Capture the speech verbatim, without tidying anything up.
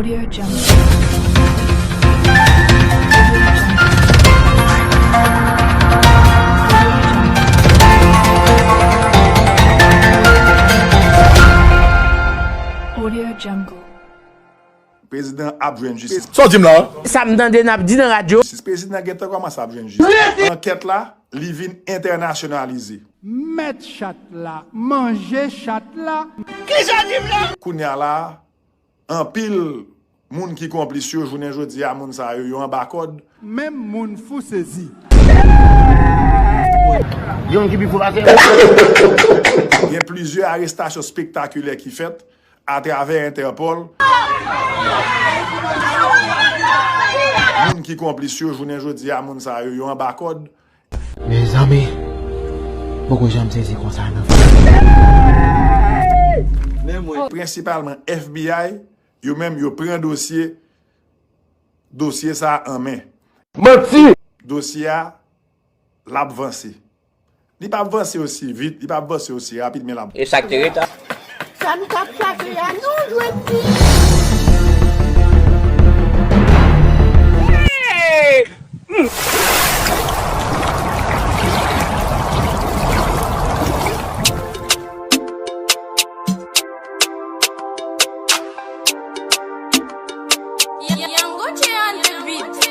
Audio Jungle. Audio Jungle. Prezidan ap jwenn jistis. Sa w di m la? Sa m tande n ap di nan radyo. Jistis. Prezidan gentan kòmanse ap jwenn jistis. Ankèt la, li vin entènasyonalize. Mèt chat la, manje chat la. Kisa di m la? Kounye a la, anpil moun ki konplis yo, jounen jodi a, moun sa yo, yo anba kòd. Menm moun fou sezi. Gen moun ki pi fou pase. Gen plizyè arestasyon spektakilè ki fèt atravè Entèpòl. Moun ki konplis yo, jounen jodi a, moun sa yo, yo anba kòd. Mezanmi, m poko janm sezi konsa nan vi m. Prensipalman F B I, yo menm yo pran dosye, dosye sa a an men. Manti! Dosye a, l ap vanse. Li p ap vanse osi vit, li p ap vanse osi rapid, men l ap. E sa k te ret la? Sa nou t ap chache a, nou jwenn li. Young Gucci on the beat.